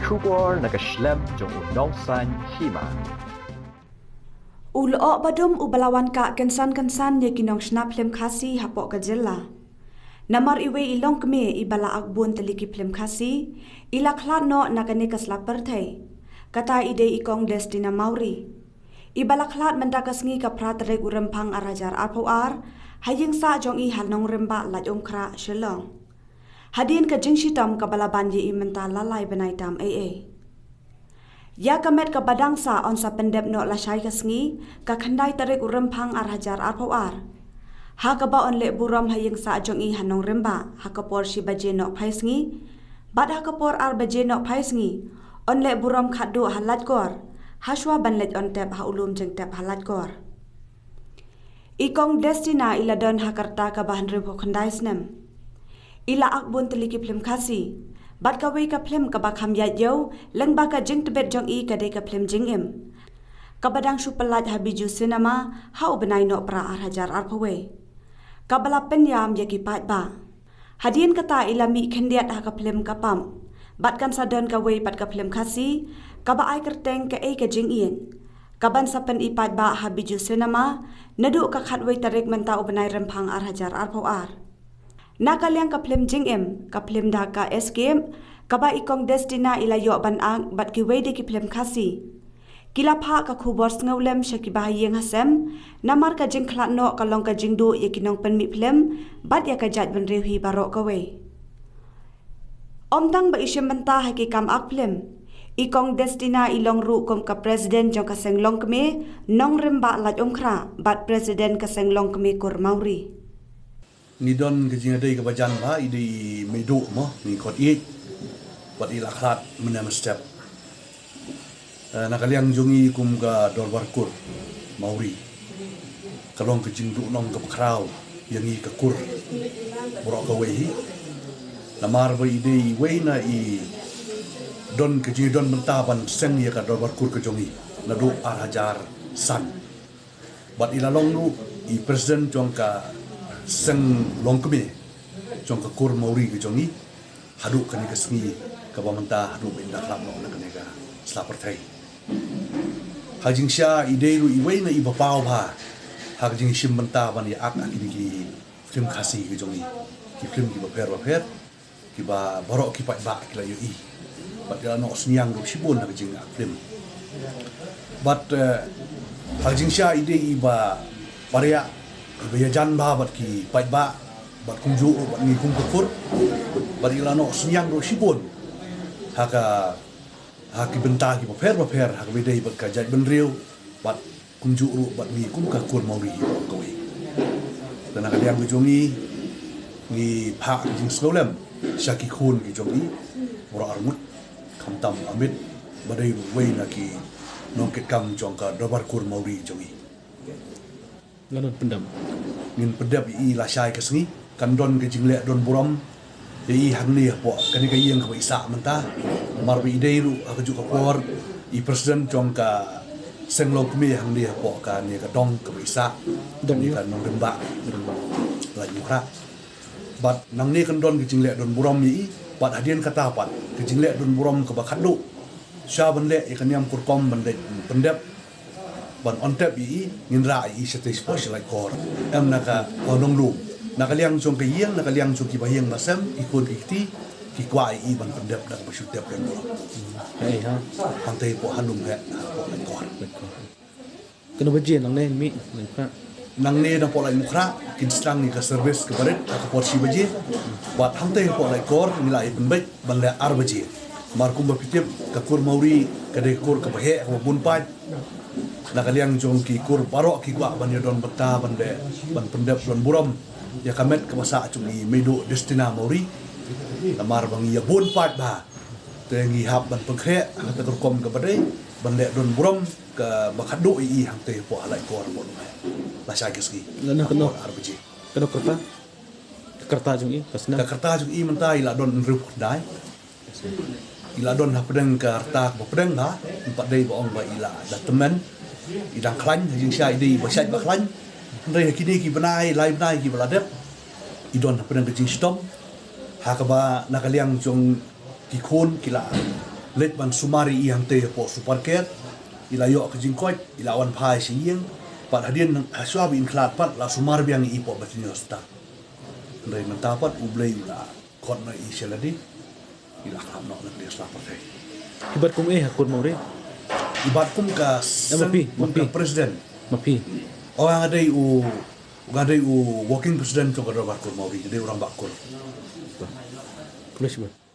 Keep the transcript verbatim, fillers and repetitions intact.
Khubor na ka shlem jong u nongsan hima. U lyoh badum u ba la wan kah kynsan kynsan ïa ki nongshna phlim Khasi hapoh ka jylla. Namar iwei i longkmie i ba la ak bun tylli ki phlim Khasi i la khlad noh na kane ka sla pyrthei. Kata i dei i Kong Destina Mawrie. I ba la khlad mynta ka sngi ka phra tarik u Rymphang ar hajar arphew ar ha ïing sah jong i ha Nongrymbah Laitumkhrah, Shillong. Hadien ka jingshitom ka ba la ban ïa i mynta la lai bnai tam ei ei. Ïa ka met ka ba dang sah yn sa pyndep noh lashai ka sngi, ka khyndai tarik u Rymphang ar hajar arphew ar. Ha ka ba yn leh burom ha ïing sah jong i ha Nongrymbah ha ka por shi baje nohphai sngi, bad ha ka por ar baje nohphai sngi yn leh burom khatduh ha Laitkor, ha shuwa ban leit yn tep ha u lum jingtep ha Laitkor. I Kong Destina i la don ha ka rta ka ba hynriewphew khyndai snem. I la ak bun tylli ki phlim Khasi, bad kawei ka phlim ka ba kham ïaid ïew lyngba ka jingtbit jong i ka dei ka phlim Jingim, ka ba dang shu pyllait ha Bijou Cinema ha u bnai Nohprah ar hajar arphew wei. Ka ba la pynïam ïa ki paidbah. Hadien kata i la mih khyndiat ha ka phlim Ka Pap, bad kan sa don kawei pat ka phlim Khasi ka ba ai kyrteng Kaei ka Jingïeit, ka ban sa pyn-i paidbah ha Bijou Cinema naduh ka khatwei tarik mynta u bnai Rymphang ar hajar arphew ar. Na ka liang ka phlim Jingim, ka phlim Dhaka Escape, ka ba i Kong Destina i la ïoh ban ak bad kiwei de ki phlim Khasi, ki la phah ka khubor sngewlem sha ki ba ha ïing ha sem, namar ka jingkhlad noh ka long ka jingduh ïa ki nongpynmih phlim bad ïa ka jaitbynriew hi baroh kawei. Ym tang ba i shim bynta ha ki kam ak phlim, i Kong Destina i long ruh kum ka President jong ka Seng Longkmie Nongrymbah Laitumkhrah bad President ka Seng Longkmie Kur Mawrie. Ngi don ka jingïadei ka ba jan bha, i dei i Meiduh mo, ngi khot ïeit, bad i la khlad mynne mynstep. Eh, na ka liang jong ngi kum ka Dorbar Kur Mawrie, ka long ka jingduhnong ka ba khraw ïa ngi ka kur baroh kawei hi. Namar ba i dei iwei na i don ka jingdon bynta ban seng ïa ka Dorbar Kur ka jong ngi naduh ar hajar san. Bad i la long ruh i President jong ka Seng Longkmie jong ka Kur Mawrie ka jong ngi haduh kane ka sngi ka ba mynta, haduh ba in da khlad noh na kane ka sla pyrthei. Ha jingshisha i dei ruh iwei na i ba paw bha ha ka jingshim bynta ban ïa ak ha kine ki phlim Khasi ka jong ngi, ki phlim ki bapher bapher, ki ba baroh ki paidbah ki la ïohi. Bad ki la noh synñiang ruh shibun ha ka jingak phlim. Bad, eh, ha jingshisha i dei i ba pariah, i ba ïajan bha bad ki paidbah, bad kumjuh ruh bad ngi kum ka kur. Bad ki la noh synñiang ruh shibun ha ka, ha ki bynta ki bapher bapher, ha kaba ïadei bad ka jaitbynriew, bad kumjuh ruh bad ngi kum ka Kur Mawrie hi baroh kawei. Te na ka liang ka jong ngi, ngi phah ka jingsngewlem sha ki khun ki jong ngi baroh arngut, khamtam Amit, ba dei ruh wei na ki nongkitkam jong ka Dorbar Kur Mawrie jong ngi. Ngan pyndep. Ngin pyndep ïa i lashai ka sngi, kan don ka jingleh don burom ïa i hangne hapoh kane ka ïing ka ba i sah mynta. Namar ba i dei ruh ha kajuh ka por i President jong ka Seng Longkmie hangne hapoh kane ka dong ka ba i sah, dong kane ïa ka Nongrymbah Laitumkhrah. Bad nangne kan don ka jingleh don burom ïa i, bad hadien kata pat ka jingleh don burom ka ba khatduh, sha ban leh ïa ka niam ka rukom ban leit pyndep, ban pyndep ïa i, ngin rah ïa i shatei shapoh sha Laitkor. Em na ka, ka Nonglum. Na ka liang jong ka ïing, na ka liang jong ki bahaïing bahasem, ki khun ki kti, ki kwah ïa i ban pyndep da kaba shu tep don burom. Hei ha. Hangtei hapoh Halum heh, hapoh Laitkor. Kano baje nangne mih, Laitumkhrah? Nangne napoh Laitumkhrah, kin sdang ïa ka service ka ba rit, ha ka por shi baje. Bad hangtei hapoh Laitkor, ngi la ïa pynbeit ban leh ar baje. Namar kumba phi tip, ka Kur Mawrie ka dei ka kur ka ba heh, ka ba bun paid. Na ka liang jong ki kur baroh ki kwah ban ïa don bynta ban leh, ban pyndep don burom ïa ka met ka ba sah jong i Meiduh Destina Mawrie. Namar ba ngi ïa bun paid bha. Te ngi hap ban pynkhreh ha kata ka rukom ka ba dei, ban leh don burom ka ba khatduh ïa i hangtei hapoh Laitkor hapoh Laitumkhrah. Lashai ka sngi. Lano kano? Hapoh ar baje. Kano ka rta? Ka rta jong i, ka snem? Ka rta jong i mynta i la don hynriewphew khyndai. I la don hapdeng ka rta ka ba pdeng bha, ym pat dei ba ong ba i la da tymmen. I dang khlaiñ, ha jingshisha i dei i ba shait ba khlaiñ. Hynrei ha kine ki bnai, lai bnai ki ba la dep, i don hapdeng ka jingshitom. Ha kaba na ka liang jong ki khun ki la, Leit ban sumar ïa i hangtei hapoh Super Care, i la ïoh ka jingkoit, i la wan phai sha ïing, pat hadien hashwa ba in khlad pat la sumar biang ïa i hapoh Bethany Hospital. Hynrei mynta pat U Blei u la khot noh ïa i sha lade, i la khlad noh na ka liang sla pyrthei. Ki bat kum eh ha kur Mawri? I bat kum ka seng, kum ka president. Ma phi? Oh, nga dei u, nga dei u working president jong ka dorbar kur Mawri, nga dei u rangbah kur. Khublei shibun.